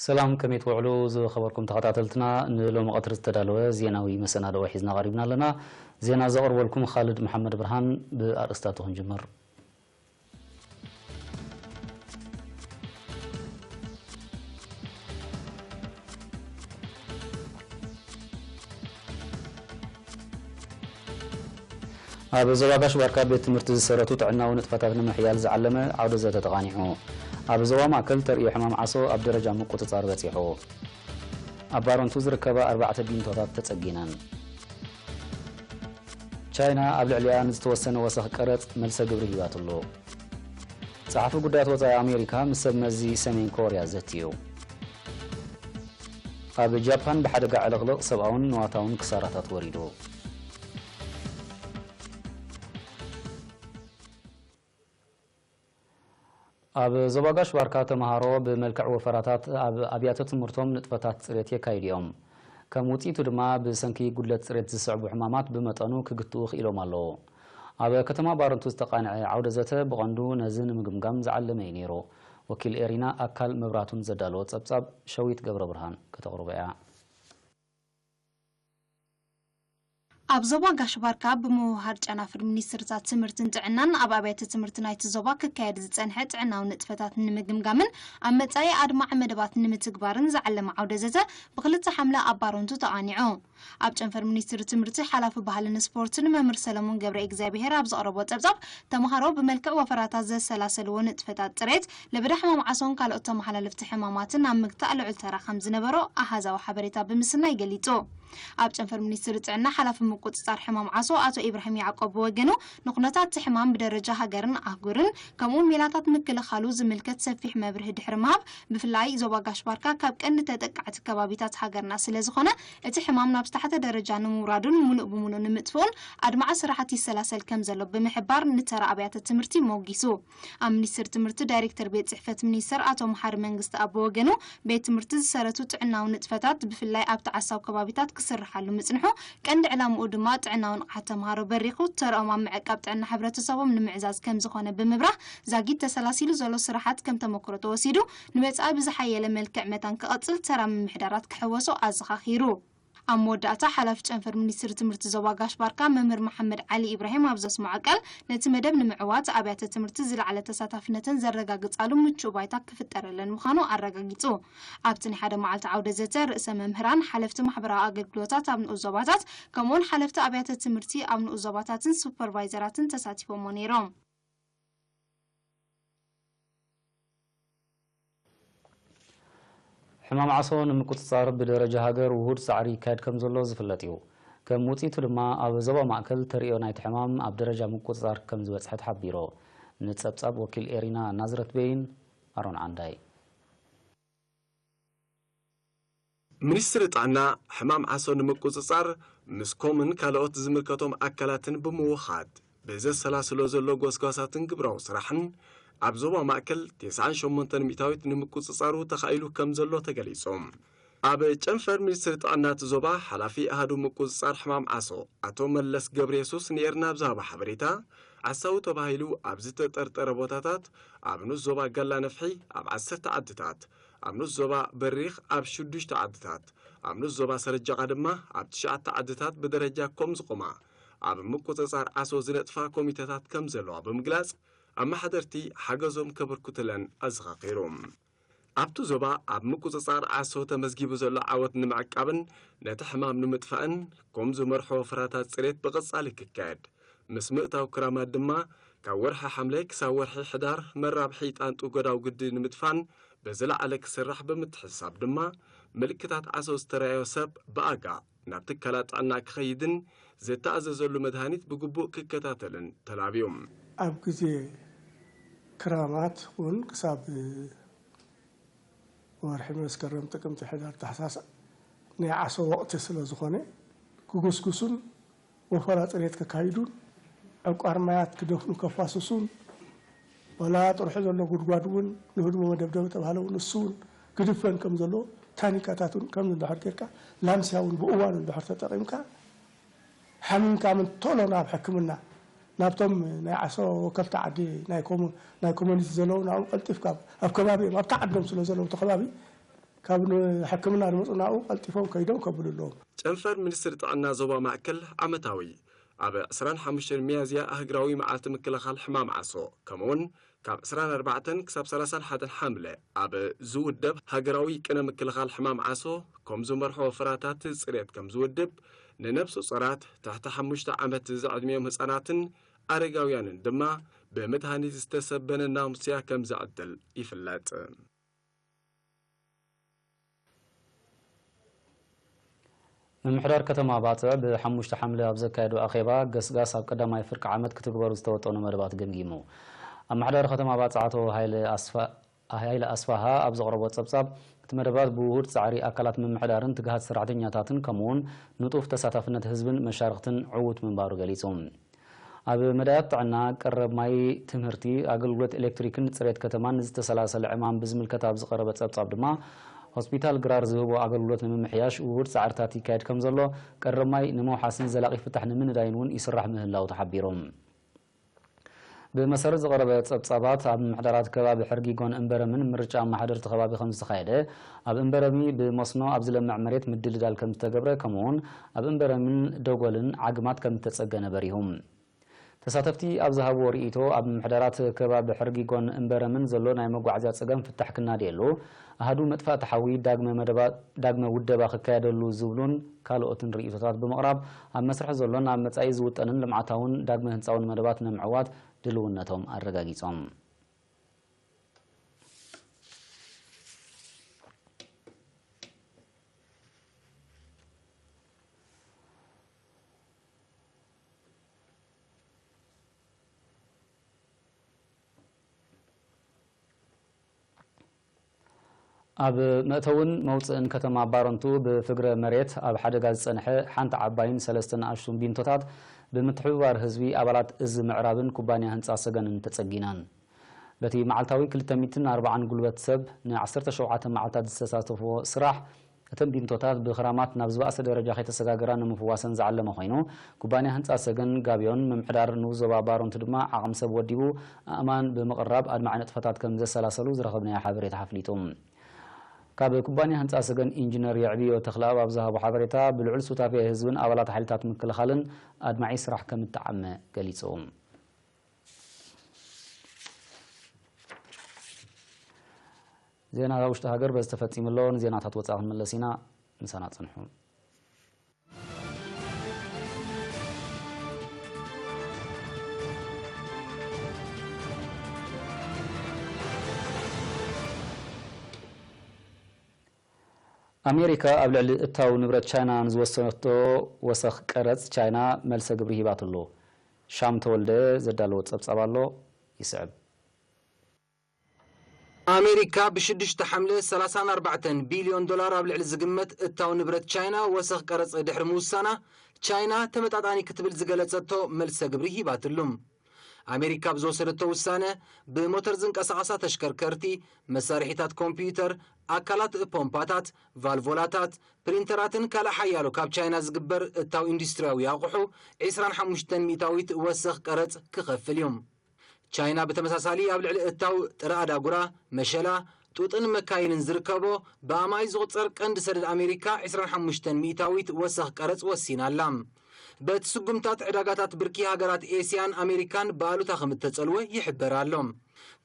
ሰላም፣ ከመይ ትውዕሉ ዝኸበርኩም ተኸታተልትና? ንሎሚ ቀትሪ ዝተዳለወ ዜናዊ መሰናድኦ ሒዝና ቀሪብና ኣለና። ዜና ዘቕርበልኩም ኻልድ መሓመድ ብርሃን። ብኣርእስታቱ ክንጅምር። ኣብ ዞባ ጋሽ ባርካ ቤት ትምህርቲ ዝሰረቱ ጥዕናዊ ንጥፈታት ንምሕያል ዝዓለመ ዓውደ ዘተ ተቓኒዑ። ኣብ ዞባ ማእከል ተርእዮ ሕማም ዓሶ ኣብ ደረጃ ምቁጽጻር በጺሑ። ኣብ ባረንቱ ዝርከባ ኣርባዕተ ቢንቶታት ተጸጊነን። ቻይና ኣብ ልዕሊኣ ንዝተወሰነ ወሰኽ ቀረጽ መልሰ ግብሪ ሂባትሉ። ጸሓፊ ጉዳያት ወጻኢ ኣሜሪካ ምስ ሰብ መዚ ሰሜን ኮርያ ዘትዩ። ኣብ ጃፓን ብሓደጋ ዕልቕልቕ ሰብኣውን ንዋታውን ክሳራታት ወሪዱ። ኣብ ዞባ ጋሽ ባርካ ተምሃሮ ብመልክዕ ወፈራታት ኣብ ኣብያተ ትምህርቶም ንጥፈታት ጽሬት የካይዱ እዮም። ከም ውጽኢቱ ድማ ብሰንኪ ጉድለት ጽሬት ዝስዕቡ ሕማማት ብመጠኑ ክግትኡ ክኢሎም ኣለዉ። ኣብ ከተማ ባረንቱ ዝተቓንዐ ዓውደ ዘተ ብቐንዱ ነዚ ንምግምጋም ዝዓለመ እዩ ነይሩ። ወኪል ኤሪና ኣካል መብራቱን ዘዳለዎ ጸብጻብ ሸዊት ገብረ ብርሃን ከተቕርቦ እያ። ኣብ ዞባ ጋሽ ባርካ ብምውሃድ ጨናፍር ሚኒስትርታት ትምህርትን ጥዕናን ኣብ ኣብያተ ትምህርቲ ናይቲ ዞባ ክካየድ ዝጸንሐ ጥዕናዊ ንጥፈታት ንምግምጋምን ኣብ መጻኢ ኣድማዒ መደባት ንምትግባርን ዝዓለመ ዓውደ ዘተ ብክልተ ሓምለ ኣብ ባረንቱ ተቓኒዑ። ኣብ ጨንፈር ሚኒስትሪ ትምህርቲ ሓላፊ ባህልን ስፖርትን መምህር ሰለሞን ገብረ እግዚኣብሔር ኣብ ዘቕረቦ ጸብጻብ፣ ተምሃሮ ብመልክዕ ወፈራታት ዘሰላሰልዎ ንጥፈታት ጽሬት፣ ለበዳ ሕማም ዓሶን ካልኦት ተመሓላለፍቲ ሕማማትን ኣብ ምግታእ ልዑል ተራ ከም ዝነበሮ ኣሃዛዊ ሓበሬታ ብምስናይ ገሊጹ። ኣብ ጨንፈር ሚኒስትሪ ጥዕና ሓላፊ ምቁጽጻር ሕማም ዓሶ ኣቶ ኢብራሂም ያዕቆብ ብወገኑ፣ ንኩነታት እቲ ሕማም ብደረጃ ሃገርን ኣህጉርን ከምኡውን ሜላታት ምክልኻሉ ዝምልከት ሰፊሕ መብርሂ ድሕሪ ምሃብ፣ ብፍላይ ዞባ ጋሽ ባርካ ካብ ቀንዲ ተጠቃዕቲ ከባቢታት ሃገርና ስለ ዝኾነ፣ እቲ ሕማም ናብ ዝተሓተ ደረጃ ንምውራዱን ምሉእ ብምሉእ ንምጥፍኡን ኣድማዒ ስራሓት ይሰላሰል ከም ዘሎ ብምሕባር፣ ንተራ ኣብያተ ትምህርቲ ሞጊሱ። ኣብ ሚኒስቴር ትምህርቲ ዳይሬክተር ቤት ጽሕፈት ሚኒስተር ኣቶ መሓሪ መንግስተኣብ ብወገኑ፣ ቤት ትምህርቲ ዝሰረቱ ጥዕናዊ ንጥፈታት ብፍላይ ኣብ ተዓሳቢ ከባቢታት ክስርሓሉ ምጽንሑ ቀንዲ ዕላምኡ ድማ ጥዕናዊ ንቕሓት ተምሃሮ በሪኹ ተረኦም ኣብ ምዕቃብ ጥዕና ሕብረተሰቦም ንምዕዛዝ ከም ዝኾነ ብምብራህ፣ ዛጊት ተሰላሲሉ ዘሎ ስራሓት ከም ተመክሮ ተወሲዱ ንመጻኢ ብዝሓየለ መልክዕ መታን ክቐጽል ተራ ምምሕዳራት ክሕወሶ ኣዘኻኺሩ። ኣብ መወዳእታ፣ ሓላፊ ጨንፈር ሚኒስትሪ ትምህርቲ ዞባ ጋሽ ባርካ መምህር መሓመድ ዓሊ ኢብራሂም ኣብ ዘስምዖ ቃል፣ ነቲ መደብ ንምዕዋት ኣብያተ ትምህርቲ ዝለዓለ ተሳታፍነተን ዘረጋግጻሉ ምቹእ ባይታ ክፍጠረለን ምዃኑ ኣረጋጊጹ። ኣብቲ ናይ ሓደ መዓልቲ ዓውደ ዘተ፣ ርእሰ መምህራን፣ ሓለፍቲ ማሕበራዊ ኣገልግሎታት ኣብ ንኡስ ዞባታት፣ ከምኡውን ሓለፍቲ ኣብያተ ትምህርቲ ኣብ ንኡስ ዞባታትን ሱፐርቫይዘራትን ተሳቲፎሞ ነይሮም። ሕማም ዓሶ ንምቁጽጻር ብደረጃ ሃገር ውሁድ ጻዕሪ ይካየድ ከም ዘሎ ዝፍለጥ እዩ። ከም ውጽኢቱ ድማ ኣብ ዞባ ማእከል ተርእዮ ናይቲ ሕማም ኣብ ደረጃ ምቁጽጻር ከም ዝበጽሐ ተሓቢሩ። ንጸብጻብ ወኪል ኤሪና ናዝረት ቤይን ኣሮን ዓንዳይ። ሚኒስትሪ ጥዕና ሕማም ዓሶ ንምቁጽጻር ምስ ኮምን ካልኦት ዝምልከቶም ኣካላትን ብምውኻድ ብዘሰላስሎ ዘሎ ጎስጓሳትን ግብራዊ ስራሕን ኣብ ዞባ ማእከል ተስዓን ሸሞንተን ሚእታዊት ንምቁጽጻሩ ተኻኢሉ ከም ዘሎ ተገሊጹ። ኣብ ጨንፈር ሚኒስትሪ ጥዕና እቲ ዞባ ሓላፊ ኣሃዱ ምቁጽጻር ሕማም ዓሶ ኣቶ መለስ ገብረየሱስ ንኤርና ኣብ ዝሃቦ ሓበሬታ፣ ዓሳዊ ተባሂሉ ኣብ ዝተጠርጠረ ቦታታት ኣብ ንኡስ ዞባ ጋላ ነፍሒ ኣብ ዓሰርተ ዓድታት፣ ኣብ ንኡስ ዞባ በሪኽ ኣብ ሽዱሽተ ዓድታት፣ ኣብ ንኡስ ዞባ ሰረጀቓ ድማ ኣብ ትሽዓተ ዓድታት ብደረጃ ኮም ዝቖማ ኣብ ምቁጽጻር ዓሶ ዝነጥፋ ኮሚተታት ከም ዘለዋ ብምግላጽ፣ ኣመሓደርቲ ሓገዞም ከበርክቱለን ኣዘኻኺሩ። ኣብቲ ዞባ ኣብ ምቁጽጻር ዓሶ ተመዝጊቡ ዘሎ ዓወት ንምዕቃብን ነቲ ሕማም ንምጥፋእን ኮም ዝመርሖ ወፈራታት ጽሬት ብቐጻሊ ክካየድ፣ ምስ ምእታው ክራማት ድማ ካብ ወርሒ ሓምለ ክሳብ ወርሒ ሕዳር መራብሒ ጣንጡ ጎዳጉዲ ንምጥፋን ብዝለዓለ ክስራሕ ብምትሕስሳብ ድማ ምልክታት ዓሶ ዝተራእዮ ሰብ ብኣጋ ናብ ትካላት ጥዕና ክኸይድን ዝተኣዘዘሉ መድሃኒት ብግቡእ ክከታተልን ተላብዩ። ኣብ ግዜ ክራማት እውን ክሳብ ወርሒ መስከረም፣ ጥቅምቲ፣ ሕዳር፣ ታሕሳስ ናይ ዓሶ ወቕቲ ስለ ዝኾነ ክጉስጉሱን ወፈራ ጽሬት ከካይዱን ዕቋር ማያት ክደፍኑ ከፋስሱን ዋላ ጥርሑ ዘሎ ጉድጓድ እውን ንህድሞ መደብደቢ ተባህለ እውን እሱ እውን ክድፈን ከም ዘለዎ ታኒካታት እውን ከም እንድሕር ጌርካ ላምስያ እውን ብእዋኑ እንድሕር ተጠቒምካ ሓሚምካ ምን ቶሎ ናብ ሕክምና ናብቶም ናይ ዓሶ ወከልቲ ዓዲ ናይ ኮሙ ናይ ኮሙኒቲ ዘለዉ ናብኡ ቀልጢፍካ ኣብ ከባቢኦም ኣብታ ዓዶም ስለ ዘለዉ እቲ ከባቢ ካብ ን-፣ ሕክምና ዝመጹ ናብኡ ቀልጢፎም ከይዶም ከብሉ ኣለዎም። ጨንፈር ሚኒስትሪ ጥዕና ዞባ ማእከል ዓመታዊ ኣብ ዕስራን ሓሙሽተን ሚያዝያ ኣህግራዊ መዓልቲ ምክልኻል ሕማም ዓሶ፣ ከምኡውን ካብ ዕስራን ኣርባዕተን ክሳብ ሰላሳን ሓደን ሓምለ ኣብ ዝውደብ ሃገራዊ ቅነ ምክልኻል ሕማም ዓሶ፣ ከም ዝመርሖ ፍራታት ጽሬት ከም ዝውድብ፣ ንነብሰ ጾራት፣ ትሕቲ ሓሙሽተ ዓመት ዝዕድሚኦም ህጻናትን ኣረጋውያንን ድማ ብመድሃኒት ዝተሰበነ ናሙስያ ከም ዝዕድል ይፍለጥ። ምምሕዳር ከተማ ባጽዕ ብሓሙሽተ ሓምለ ኣብ ዘካየዶ ኣኼባ ገስጋስ ኣብ ቀዳማይ ፍርቂ ዓመት ክትግበሩ ዝተወጠኑ መደባት ገምጊሙ። ኣመሓዳሪ ከተማ ባጽዕ ኣቶ ሃይለ ኣስፋ-፣ ሃይለ ኣስፋሃ ኣብ ዘቕረቦ ጸብጻብ፣ እቲ መደባት ብውሁድ ጻዕሪ ኣካላት ምምሕዳርን ትግሃት ሰራሕተኛታትን ከምኡውን ንጡፍ ተሳታፍነት ህዝብን መሻርኽትን ዕዉት ምንባሩ ገሊጹ። ኣብ መዳያት ጥዕና፣ ቀረብ ማይ፣ ትምህርቲ፣ ኣገልግሎት ኤሌክትሪክን ጽሬት ከተማን ንዝተሰላሰለ ዕማም ብዝምልከት ኣብ ዝቐረበ ጸብጻብ ድማ፣ ሆስፒታል ግራር ዝህቦ ኣገልግሎት ንምምሕያሽ ውሁድ ጻዕርታት ይካየድ ከም ዘሎ፣ ቀረብ ማይ ንምውሓስን ዘላቒ ፍታሕ ንምንዳይን እውን ይስራሕ ምህላው ተሓቢሩ። ብመሰረት ዝቐረበ ጸብጻባት፣ ኣብ ምምሕዳራት ከባቢ ሕርጊጎን እምበረምን ምርጫ ኣመሓደርቲ ከባቢ ከም ዝተኻየደ፣ ኣብ እምበረሚ ብመስኖ ኣብ ዝለምዕ መሬት ምድልዳል ከም ዝተገብረ፣ ከምኡውን ኣብ እምበረምን ደጎልን ዓግማት ከም ዝተጸገነ በሪሁ። ተሳተፍቲ ኣብ ዝሃብዎ ርእይቶ፣ ኣብ ምምሕዳራት ከባቢ ሕርጊጎን እምበረምን ዘሎ ናይ መጓዓዝያ ጸገም ፍታሕ ክናደየሉ፣ ኣሃዱ መጥፋእቲ ሓዊ ዳግመ መደባ-፣ ዳግመ ውደባ ክካየደሉ ዝብሉን ካልኦትን ርእይቶታት ብምቕራብ፣ ኣብ መስርሕ ዘሎን ኣብ መጻኢ ዝውጠንን ልምዓታውን ዳግመ ህንጻውን መደባት ንምዕዋት ድልውነቶም ኣረጋጊጾም። ኣብ መእተውን መውጽእን ከተማ ባረንቱ ብፍግረ መሬት ኣብ ሓደጋ ዝጸንሐ ሓንቲ ዓባይን ሰለስተ ንኣሽቱን ቢንቶታት ብምትሕብባር ህዝቢ ኣባላት እዚ ምዕራብን ኩባንያ ህንጻ ሰገንን ተጸጊነን። በቲ መዓልታዊ ክልተ ሚእትን ኣርባዓን ጉልበት ሰብ ንዓሰርተ ሸውዓተ መዓልታት ዝተሳተፍዎ ስራሕ፣ እተን ቢንቶታት ብኽራማት ናብ ዝበኣሰ ደረጃ ከይተሰጋገራ ንምፍዋሰን ዝዓለመ ኮይኑ፣ ኩባንያ ህንጻ ሰገን ጋብዮን ምምሕዳር ንኡስ ዞባ ባሮንት ድማ ዓቕሚ ሰብ ወዲቡ ኣእማን ብምቕራብ ኣድማዒ ንጥፈታት ከም ዘሰላሰሉ ዝረኸብናዮ ሓበሬታ ኣፍሊጡ። ካብ ኩባንያ ህንጻ ሰገን ኢንጂነር የዕብዮ ተኽለኣብ ኣብ ዝሃቦ ሓበሬታ፣ ብልዑል ሱታፌ ህዝብን ኣባላት ሓይልታት ምክልኻልን ኣድማዒ ስራሕ ከም እተዓመ ገሊጹ። ዜና ውሽጢ ሃገር በዚ ተፈጺሙ ኣሎ። ንዜናታት ወጻኢ ክንምለስ ኢና። ምሳና ጽንሑ። ኣሜሪካ ኣብ ልዕሊ እታው ንብረት ቻይና ንዝወሰነቶ ወሰኽ ቀረጽ ቻይና መልሰ ግብሪ ሂባትሎ። ሻም ተወልደ ዘዳለዎ ጸብጻብ ኣሎ፣ ይስዕብ። ኣሜሪካ ብሽዱሽተ ሓምለ ሰላሳን ኣርባዕተን ቢልዮን ዶላር ኣብ ልዕሊ ዝግመት እታው ንብረት ቻይና ወሰኽ ቀረጽ ድሕሪ ምውሳና፣ ቻይና ተመጣጣኒ ክትብል ዝገለጸቶ መልሰ ግብሪ ሂባትሉ። ኣሜሪካ ብዝወሰደቶ ውሳነ፣ ብሞተር ዝንቀሳቐሳ ተሽከርከርቲ፣ መሳርሒታት ኮምፒዩተር፣ ኣካላት ፖምፓታት፣ ቫልቮላታት፣ ፕሪንተራትን ካልእ ሓያሎ ካብ ቻይና ዝግበር እታው ኢንዱስትርያዊ ኣቑሑ፣ ዕስራን ሓሙሽተን ሚእታዊት ወሰኽ ቀረጽ ክኸፍል እዩ። ቻይና ብተመሳሳሊ ኣብ ልዕሊ እታው ጥረ ኣዳጉራ፣ መሸላ፣ ጡጥን መካይንን ዝርከቦ ብኣማኢት ዝቑጸር ቀንዲ ሰደድ ኣሜሪካ ዕስራን ሓሙሽተን ሚእታዊት ወሰኽ ቀረጽ ወሲና ኣላ። በቲ ስጉምታት ዕዳጋታት ብርኪ ሃገራት ኤስያን ኣሜሪካን ብኣሉታ ከም እተጸልወ ይሕበር ኣሎ።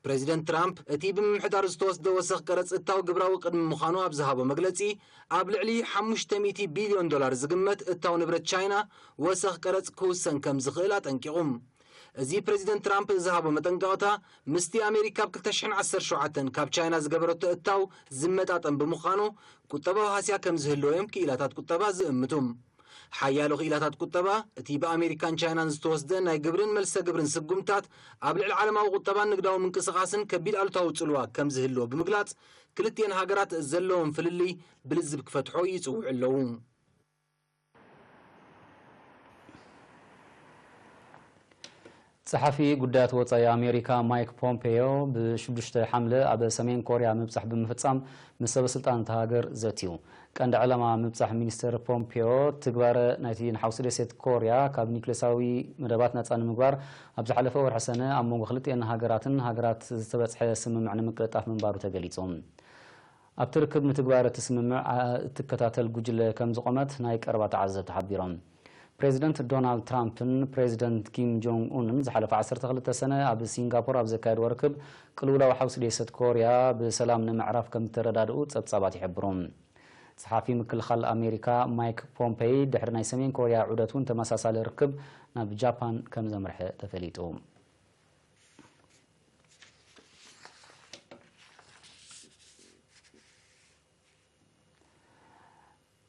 ፕረዚደንት ትራምፕ እቲ ብምምሕዳር ዝተወስደ ወሰኽ ቀረጽ እታው ግብራዊ ቅድሚ ምዃኑ ኣብ ዝሃቦ መግለጺ፣ ኣብ ልዕሊ ሓሙሽተ ሚእቲ ቢልዮን ዶላር ዝግመት እታው ንብረት ቻይና ወሰኽ ቀረጽ ክውሰን ከም ዝኽእል ኣጠንቂቑ። እዚ ፕረዚደንት ትራምፕ ዝሃቦ መጠንቀቕታ፣ ምስቲ ኣሜሪካ ኣብ ክልተ ሽሕን ዓሰርተ ሸውዓተን ካብ ቻይና ዝገበረቶ እታው ዝመጣጠን ብምዃኑ፣ ቁጠባዊ ሃስያ ከም ዝህልዎ እዮም ክኢላታት ቁጠባ ዝእምቱ። ሓያሎ ክኢላታት ቁጠባ፣ እቲ ብኣሜሪካን ቻይናን ዝተወስደ ናይ ግብርን መልሰ ግብርን ስጉምታት ኣብ ልዕሊ ዓለማዊ ቁጠባን ንግዳዊ ምንቅስቓስን ከቢድ ኣሉታዊ ጽልዋ ከም ዝህልዎ ብምግላጽ፣ ክልቲኤን ሃገራት ዘለዎም ፍልልይ ብልዝብ ክፈትሖ ይጽውዑ ኣለዉ። ጸሓፊ ጉዳያት ወጻኢ ኣሜሪካ ማይክ ፖምፔዮ ብሽዱሽተ ሓምለ ኣብ ሰሜን ኮርያ ምብጻሕ ብምፍጻም ምስ ሰበ ስልጣን እታ ሃገር ዘትዩ። ቀንዲ ዕላማ ምብጻሕ ሚኒስተር ፖምፔዮ፣ ትግባረ ናይቲ ንሓውሲ ደሴት ኮርያ ካብ ኒውክሌሳዊ መደባት ነጻ ንምግባር ኣብ ዝሓለፈ ወርሒ ሰነ ኣብ መንጎ ክልቲኤን ሃገራትን ሃገራት ዝተበጽሐ ስምምዕ ንምቅልጣፍ ምንባሩ ተገሊጹ። ኣብቲ ርክብ ምትግባር እቲ ስምምዕ ኣ- እትከታተል ጉጅለ ከም ዝቖመት ናይ ቀረባ ተዓዘብቲ ሓቢሮም። ፕሬዚደንት ዶናልድ ትራምፕን ፕሬዚደንት ኪም ጆንግ ኡንን ዝሓለፈ ዓሰርተ ክልተ ሰነ ኣብ ሲንጋፖር ኣብ ዘካየድዎ ርክብ፣ ቅልውላው ሓውሲ ደሴት ኮርያ ብሰላም ንምዕራፍ ከም ዝተረዳድኡ ጸብጻባት ይሕብሩ። ጸሓፊ ምክልኻል ኣሜሪካ ማይክ ፖምፔይ ድሕሪ ናይ ሰሜን ኮርያ ዑደት እውን ተመሳሳሊ ርክብ ናብ ጃፓን ከም ዘምርሐ ተፈሊጡ።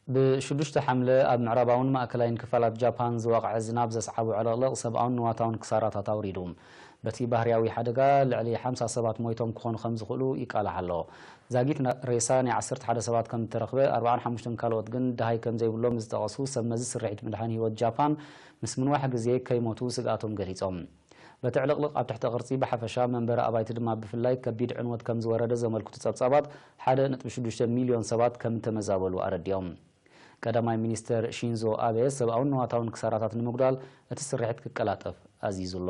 ብሽዱሽተ ሓምለ ኣብ ምዕራባውን ማእከላይን ክፋላት ጃፓን ዝወቕዐ ዝናብ ዘስዓቦ ዕልቕልቕ ሰብኣውን ንዋታውን ክሳራታት ኣውሪዱ። በቲ ባህርያዊ ሓደጋ ልዕሊ ሓምሳ ሰባት ሞይቶም ክኾኑ ከም ዝኽእሉ ይቃላሕ ኣሎ። ዛጊት ና- ሬሳ ናይ ዓሰርተ ሓደ ሰባት ከም እተረኽበ፣ ኣርባዓን ሓሙሽተን ካልኦት ግን ደሃይ ከም ዘይብሎም ዝጠቐሱ ሰብ መዚ ስርሒት ምድሓን ህይወት ጃፓን፣ ምስ ምንዋሕ ግዜ ከይሞቱ ስግኣቶም ገሊጾም። በቲ ዕልቕልቕ ኣብ ትሕቲ ቅርጺ ብሓፈሻ፣ መንበሪ ኣባይቲ ድማ ብፍላይ ከቢድ ዕንወት ከም ዝወረደ ዘመልክቱ ጸብጻባት፣ ሓደ ነጥቢ ሽዱሽተ ሚልዮን ሰባት ከም እተመዛበሉ ኣረዲኦም። ቀዳማይ ሚኒስተር ሺንዞ ኣቤ፣ ሰብኣውን ንዋታውን ክሳራታት ንምጉዳል እቲ ስርሒት ክቀላጠፍ ኣዚዙ ኣሎ።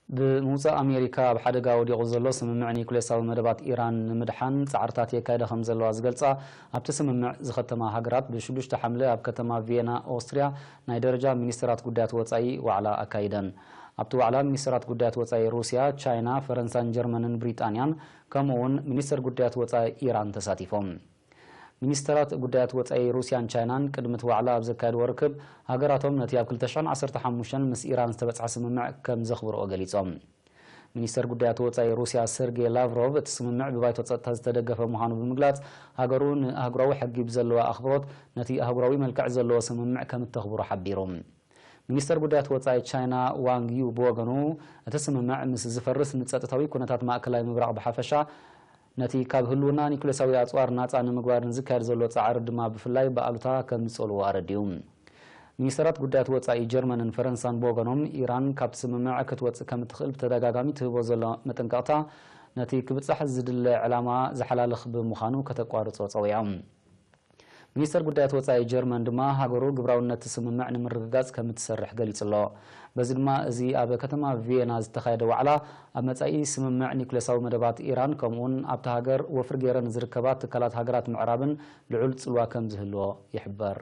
ብምውጻእ ኣሜሪካ ኣብ ሓደጋ ወዲቑ ዘሎ ስምምዕ ኒኩሌሳዊ መደባት ኢራን ንምድሓን ጻዕርታት የካይዳ ከም ዘለዋ ዝገልጻ ኣብቲ ስምምዕ ዝኸተማ ሃገራት፣ ብሽዱሽተ ሓምለ ኣብ ከተማ ቪየና ኦስትርያ ናይ ደረጃ ሚኒስተራት ጉዳያት ወጻኢ ዋዕላ ኣካይደን። ኣብቲ ዋዕላ ሚኒስተራት ጉዳያት ወጻኢ ሩስያ፣ ቻይና፣ ፈረንሳን ጀርመንን ብሪጣንያን፣ ከምኡ እውን ሚኒስተር ጉዳያት ወጻኢ ኢራን ተሳቲፎም። ሚኒስተራት ጉዳያት ወጻኢ ሩስያን ቻይናን ቅድሚ እቲ ዋዕላ ኣብ ዘካየድዎ ርክብ፣ ሃገራቶም ነቲ ኣብ ክልተ ሽሕን ዓሰርተ ሓሙሽተን ምስ ኢራን ዝተበጽሐ ስምምዕ ከም ዘኽብርኦ ገሊጾም። ሚኒስተር ጉዳያት ወጻኢ ሩስያ ሰርጌ ላቭሮቭ፣ እቲ ስምምዕ ብባይቶ ጸጥታ ዝተደገፈ ምዃኑ ብምግላጽ፣ ሃገሩ ንኣህጉራዊ ሕጊ ብዘለዋ ኣኽብሮት ነቲ ኣህጉራዊ መልክዕ ዘለዎ ስምምዕ ከም እተኽብሮ ሓቢሩ። ሚኒስተር ጉዳያት ወጻኢ ቻይና ዋንግ ዩ ብወገኑ፣ እቲ ስምምዕ ምስ ዝፈርስ ንጸጥታዊ ኩነታት ማእከላይ ምብራቕ ብሓፈሻ፣ ነቲ ካብ ህልውና ኒኩሌሳዊ ኣጽዋር ናጻ ንምግባርን ዝካየድ ዘሎ ጻዕሪ ድማ ብፍላይ ብኣሉታ ከም ዝጸልዎ ኣረዲኡ። ሚኒስተራት ጉዳያት ወጻኢ ጀርመንን ፈረንሳን ብወገኖም፣ ኢራን ካብቲ ስምምዕ ክትወጽእ ከም እትኽእል ብተደጋጋሚ ትህቦ ዘሎ መጠንቀቕታ፣ ነቲ ክብጻሕ ዝድለ ዕላማ ዝሓላልኽ ብምዃኑ ከተቋርጾ ጸዊዖም። ሚኒስተር ጉዳያት ወጻኢ ጀርመን ድማ፣ ሃገሩ ግብራውነት እቲ ስምምዕ ንምርግጋጽ ከም እትሰርሕ ገሊጹ ኣሎ። በዚ ድማ፣ እዚ ኣብ ከተማ ቪየና ዝተኻየደ ዋዕላ፣ ኣብ መጻኢ ስምምዕ ኒኩሌሳዊ መደባት ኢራን፣ ከምኡውን ኣብታ ሃገር ወፍሪ ገይረን ዝርከባ ትካላት ሃገራት ምዕራብን ልዑል ጽልዋ ከም ዝህልዎ ይሕበር።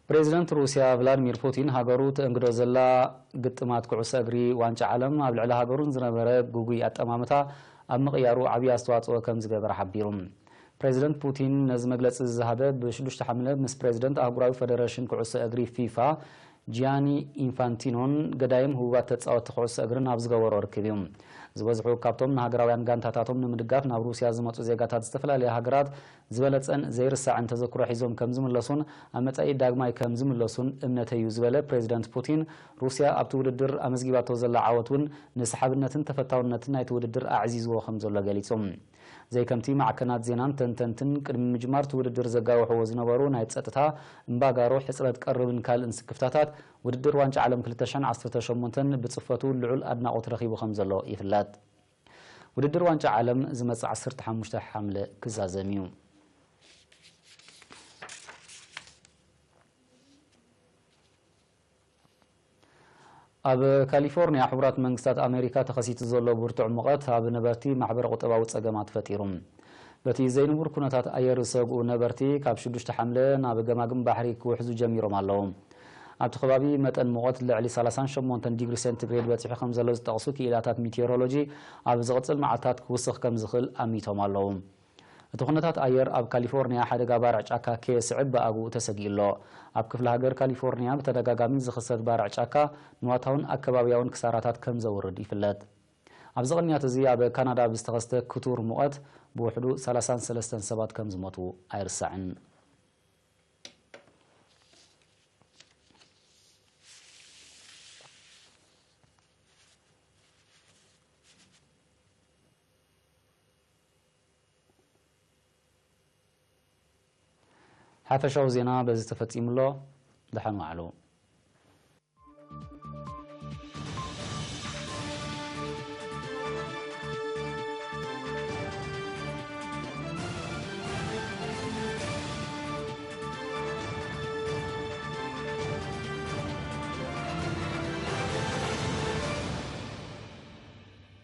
ፕሬዚደንት ሩስያ ቭላድሚር ፑቲን፣ ሃገሩ ተእንግዶ ዘላ ግጥማት ኩዕሶ እግሪ ዋንጫ ዓለም ኣብ ልዕሊ ሃገሩን ዝነበረ ግጉይ ኣጠማምታ ኣብ ምቕያሩ ዓብዪ ኣስተዋጽኦ ከም ዝገበረ ሓቢሩ። ፕሬዚደንት ፑቲን ነዚ መግለጺ ዝሃበ፣ ብሽዱሽተ ሓምለ ምስ ፕሬዚደንት ኣህጉራዊ ፈደረሽን ኩዕሶ እግሪ ፊፋ ጂያኒ ኢንፋንቲኖን ገዳይም ህቡባት ተጻወትቲ ኩዕሶ እግርን ኣብ ዝገበሮ ርክብ እዩ። ዝበዝሑ ካብቶም ንሃገራውያን ጋንታታቶም ንምድጋፍ ናብ ሩስያ ዝመጹ ዜጋታት ዝተፈላለያ ሃገራት፣ ዝበለጸን ዘይርሳዕን ተዘክሮ ሒዞም ከም ዝምለሱን ኣብ መጻኢ ዳግማይ ከም ዝምለሱን እምነተይ እዩ ዝበለ ፕሬዚደንት ፑቲን፣ ሩስያ ኣብቲ ውድድር ኣመዝጊባቶ ዘላ ዓወት እውን ንሰሓብነትን ተፈታውነትን ናይቲ ውድድር ኣዕዚዝዎ ከም ዘሎ ገሊጹ። ዘይከምቲ ማዕከናት ዜናን ተንተንትን ቅድሚ ምጅማር እቲ ውድድር ዘጋውሕዎ ዝነበሩ ናይ ጸጥታ እምባጋሮ፣ ሕጽረት ቀርብን ካልእን ስክፍታታት፣ ውድድር ዋንጫ ዓለም ክልተ ሽሕን ዓሰርተ ሸሞንተን ብጽፈቱ ልዑል ኣድናቖት ረኺቡ ከም ዘሎ ይፍለጥ። ውድድር ዋንጫ ዓለም ዝመጽእ ዓሰርተ ሓሙሽተ ሓምለ ክዛዘም እዩ። ኣብ ካሊፎርኒያ ሕቡራት መንግስታት ኣሜሪካ ተኸሲቱ ዘሎ ብርቱዕ ሙቐት ኣብ ነበርቲ ማሕበረ ቁጠባዊ ጸገማት ፈጢሩ። በቲ ዘይንቡር ኩነታት ኣየር ዝሰግኡ ነበርቲ፣ ካብ ሽዱሽተ ሓምለ ናብ ገማግም ባሕሪ ክውሕዙ ጀሚሮም ኣለዉ። ኣብቲ ከባቢ መጠን ሙቐት ልዕሊ ሰላሳን ሸሞንተን ዲግሪ ሴንቲግሬድ በጺሑ ከም ዘሎ ዝጠቕሱ ክኢላታት ሚቴዎሮሎጂ፣ ኣብ ዝቕጽል መዓልታት ክውስኽ ከም ዝኽእል ኣሚቶም ኣለዉ። እቲ ኩነታት ኣየር ኣብ ካሊፎርኒያ ሓደጋ ባርዕ ጫካ ከየስዕብ ብኣግኡ ተሰጊኡ ኣሎ። ኣብ ክፍለ ሃገር ካሊፎርኒያ ብተደጋጋሚ ዝኽሰት ባርዕ ጫካ ንዋታውን ኣከባብያውን ክሳራታት ከም ዘውርድ ይፍለጥ። ኣብዚ ቅንያት እዚ ኣብ ካናዳ ብዝተኸስተ ክቱር ሙቐት ብውሕዱ ሰላሳን ሰለስተን ሰባት ከም ዝሞቱ ኣይርሳዕን። ሓፈሻዊ ዜና በዚ ተፈጺሙ ኣሎ። ደሓን ዋዕሉ።